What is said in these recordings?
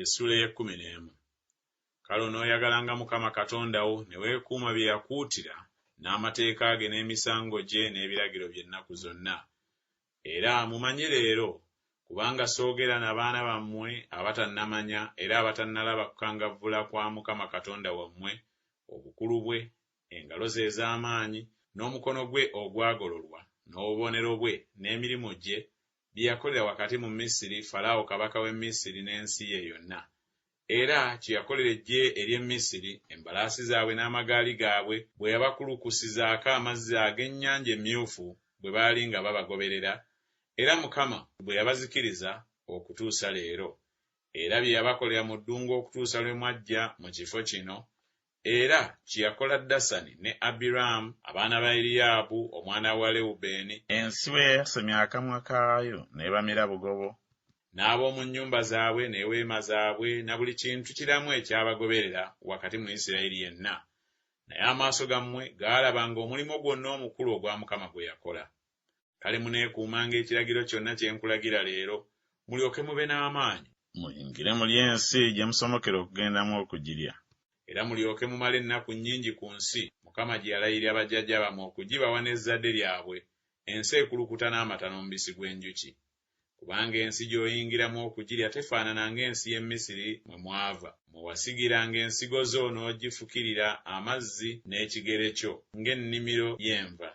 Essuula ey'ekkumi n'emu. Kale onooyagalanga Mukama Katonda wo ne weekuuma bye yakuutira, n'amateeka ge n'emisango gye n'ebiragiro bye ennaku zonna. Era mumanye leero, kubanga soogera na baana bammwe abatannamanya era abatannalaba kukangavvula kwa Mukama Katonda wammwe, obukulu bwe, engalo ze ez'amaanyi, n'omukono gwe ogwagololwa, n'obubonero bwe, n'emirimu gye, bye yakolera wakati mu Misiri Falaawo kabaka w'e Misiri n'ensi ye yonna. Era kye yakolera eggye ery'e Misiri, embalaasi zaabwe n'amagaali gaabwe, bwe yabakulukusizaako amazzi ag'Ennyanja Emmyufu bwe baali nga babagoberera, era Mukama bwe yabazikiriza okutuusa leero. Era bye yabakolera mu ddungu okutuusa lwe mwajja mu kifo kino, Era kye yakola Dasani ne Abiraamu, abaana ba Eriyaabu omwana wa Lewubeeni. Ensi bwe yayasamya akamwa kaayo n'ebamira bugobo. N'ab'omu nnyumba zaabwe n'eweema zaabwe na buli kintu kiramu ekyabagoberera wakati mu Isirayiri yenna. Naye amaaso gammwe gaalabanga omulimu gwonna omukulu ogwa Mukama gwe yakola. Kale muneekuumanga ekiragiro kyonna kye nkulagira leero, mulyoke mube n'amaanyi. Muyingire mulye ensi gye musomokera okugendamu okugirya. Era mulyoke mumale ennaku nnyingi ku nsi Mukama gye yalayirira bajjajja bammwe okugibawa n'ezzadde lyabwe, ensi ekulukuta n'amata n'omubisi gw'enjuki. Kubanga ensi gy'oyingiramu okugirya tefaanana ng'ensi y'e Misiri mwe mwava, mwe wasigiranga ensigo zo n'ogifukirira amazzi n'ekigere kyo, ng'ennimiro y'enva.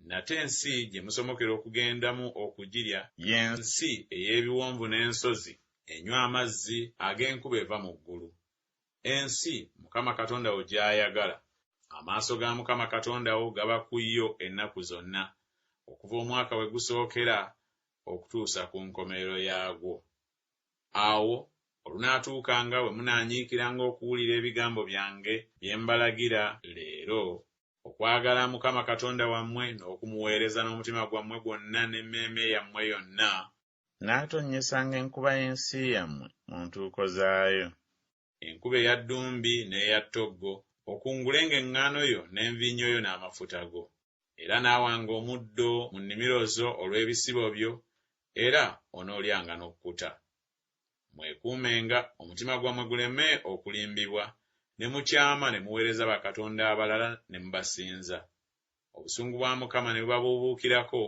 Nate ensi gye musomokera okugendamu okugirya, ye nsi ey'ebiwonvu n'ensozi, enywa amazzi ag'enkuba eva mu ggulu, ensi Mukama Katonda wo gy'ayagala. Amaaso ga Mukama Katonda wo gaba ku yo ennaku zonna, okuva omwaka we gusookera okutuusa ku nkomerero yaagwo. Awo olunaatuukanga bwe munaanyiikiranga okuwulira ebigambo byange bye mbalagira leero, okwagala Mukama Katonda wammwe n'okumuweereza n'omutima gwammwe gwonna n'emmeeme yammwe yonna. N'atonnyesanga enkuba y'ensi yammwe mu ntuuko zaayo. Enkuba eya ddumbi n'eya ttoggo, okungulenga eŋŋaano yo n'envinnyo yo n'amafuta go. Era naawanga omuddo mu nnimiro zo olw'ebisibo byo, era onoolyanga n'okkuta. Mwekuumenga, omutima gwammwe guleme okulimbibwa, ne mukyama ne muweereza bakatonda abalala ne mubasinza. Obusungu bwa Mukama ne bubabuubuukirako,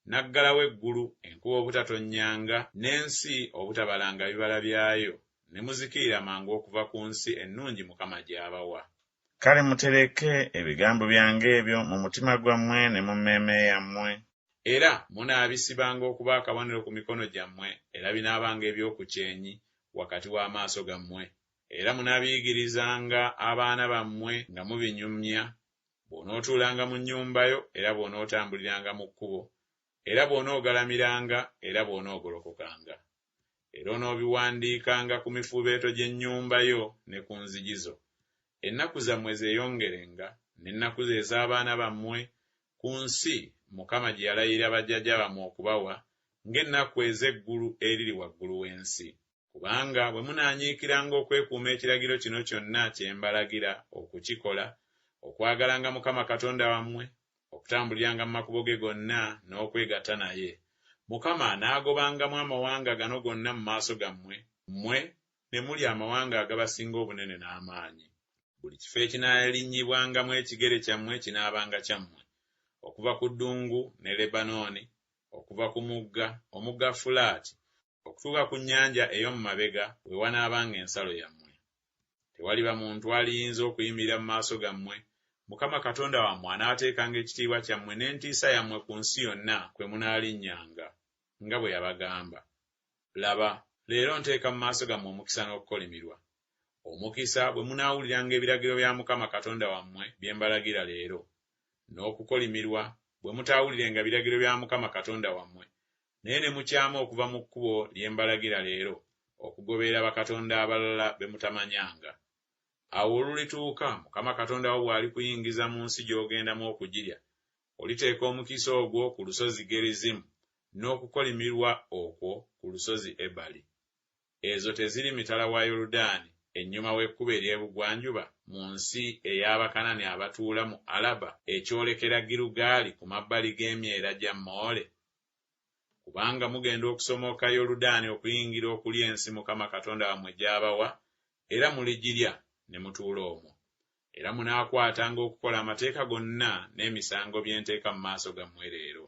n'aggalawo eggulu, enkuba obutatonnyanga, n'ensi obutabalanga bibala byayo, ne muzikirira mangu okuva ku nsi ennungi Mukama gy'abawa. Kale mutereke ebigambo byange ebyo mu mutima gwammwe ne mu mmeeme yammwe. Era munaabisibanga okuba akabonero ku mikono gyammwe, era binaabanga eby'oku kyenyi wakati w'amaaso gammwe. Era munaabiyigirizanga abaana bammwe nga mubinyumya, bw'onootuulanga mu nnyumba yo, era bw'onootambuliranga mu kkubo, era bw'onoogalamiranga, era bw'onoogolokokanga. Era onoobiwandiikanga ku mifuubeeto gy'ennyumba yo ne ku nzigi zo. Ennaku zammwe zeeyongerenga, n'ennaku ez'abaana bammwe, ku nsi Mukama gye yalayirira bajjajja bammwe okubawa, ng'ennaku ez'eggulu eriri waggulu w'ensi. Kubanga bwe munaanyiikiranga okwekuuma ekiragiro kino kyonna kye mbalagira okukikola, okwagalanga Mukama Katonda wammwe, okutambuliranga mu makubo ge gonna n'okwegatta naye, Mukama anaagobangamu amawanga gano gonna mu maaso gammwe, mmwe ne mulya amawanga agabasinga obunene n'amaanyi. Buli kifo ekinaalinnyibwangamu ekigere kyammwe kinaabanga kyammwe, okuva ku ddungu ne Lebanooni, okuva ku mugga, omugga Fulaati, okutuuka ku nnyanja ey'omu mabega, we wanaabanga ensalo yammwe. Tewaliba muntu aliyinza okuyimirira mu maaso gammwe, Mukama Katonda wammwe anaateekanga ekitiibwa kyammwe n'entiisa yammwe ku nsi yonna kwe munaalinnyanga, nga bwe yabagamba. Laba, leero nteeka mu maaso gammwe omukisa n'okukolimirwa. Omukisa, bwe munaawuliranga ebiragiro bya Mukama Katonda wammwe bye mbalagira leero, n'okukolimirwa, bwe mutaawulirenga biragiro bya Mukama Katonda wammwe, naye ne mukyama okuva mu kkubo lye mbalagira leero, okugoberera bakatonda abalala be mutamanyanga. Awo olulituuka, Mukama Katonda wo bw'alikuyingiza mu nsi gy'ogendamu okugirya, oliteeka omukisa ogwo ku lusozi Gerizimu, n'okukolimirwa okwo ku lusozi Ebali. Ezo teziri mitala wa Yoludaani, ennyuma w'ekkubo ery'ebugwanjuba, mu nsi ey'Abakanani abatuula mu Alaba ekyolekera Girugaali ku mabbali g'emyera gya Moole? Kubanga mugenda okusomoka Yoludaani okuyingira okulya ensi Mukama Katonda wammwe gy'abawa, era muligirya ne mutuula omwo. Era munaakwatanga okukola amateeka gonna n'emisango bye nteeka mu maaso gammwe leero.